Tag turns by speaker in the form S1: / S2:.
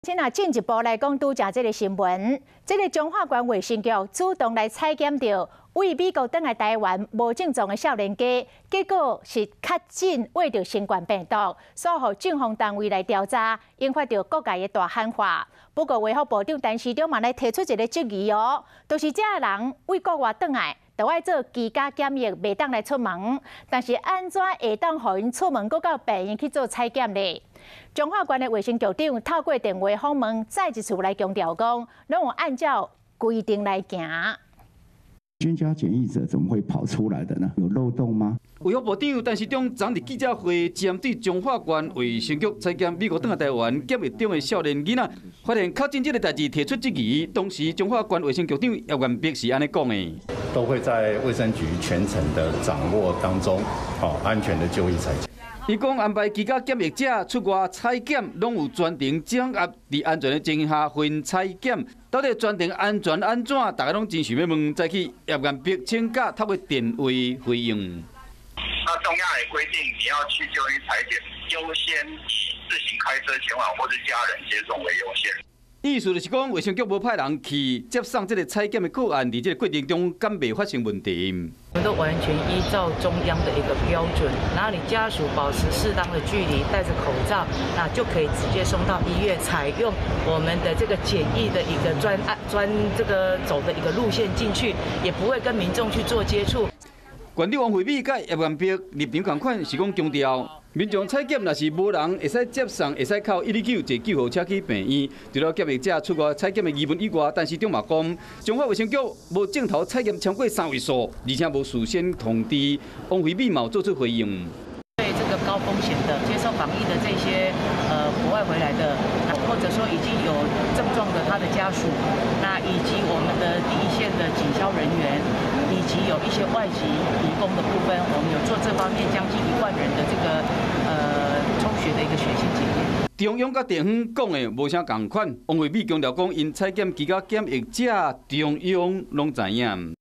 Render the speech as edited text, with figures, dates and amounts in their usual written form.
S1: 先啊，進一步來講，拄才這个新聞，這个彰化縣衛生局主動來採檢著對美國轉來台灣無症狀的少年家，結果是確診秽著新冠病毒，所以予政風單位來調查，引發著各界的大喊話。不過，衛福部長陳時中嘛來提出一个質疑哦，就是這个人對國外轉來，著愛做居家檢疫，袂當來出門。但是按怎會當予𪜶出門，閣到病院去做採檢呢？彰化縣的衛生局長透過電話訪問，再一次來強調講，攏有按照規定來行。
S2: 居家檢疫者怎麼會跑出來的呢？有漏洞嗎？
S3: 衛福部長陳時中昨佇記者會，針對彰化縣衛生局採檢美國轉來台灣檢疫中的少年囡仔，發現確診這个代誌提出質疑。當時彰化縣衛生局長葉元碧是按呢講的：
S4: 都會在衛生局全程的掌握當中，好安全的就醫採檢。
S3: 伊講安排居家檢疫者出外採檢，攏有全程掌握佇安全的情形下分採檢。到底全程安全按怎？大家攏真想欲問，再去葉元碧請假透過電話回應。
S5: 那中央也規定，你要去就醫採檢，優先以自行開車前往或者家人接送為優先。
S3: 意思就是講，衛生局無派人去接送這个採檢的個案，佇這个過程中敢袂發生問題？
S6: 我們都完全依照中央的一個標準，然後你家屬保持適當的距離，戴着口罩，那就可以直接送到醫院，採用我們的這個簡易的一個專案專這個走的一個路線進去，也不會跟民眾去做接觸。
S3: 縣長王惠美佮葉元碧立場仝款，是講強調，民眾採檢若是無人會使接送，會使敲119坐救護車去病院。除了檢疫者出外採檢的疑問以外，陳時中嘛講，彰化衛生局無症頭採檢超過三位數，而且無事先通知，王惠美嘛有做出回應。
S6: 對這個高風險的接受防疫的這些國外回來的，或者說已經有症狀的他的家屬，那以及我們的第一線的警消人員，以及有一些外籍移工的部分，我們有做這方面將近1萬人的這個抽血的一個血清檢驗。
S3: 中央佮地方講的無啥仝款，王惠美強調講，𪜶採檢居家檢疫者，中央攏知影。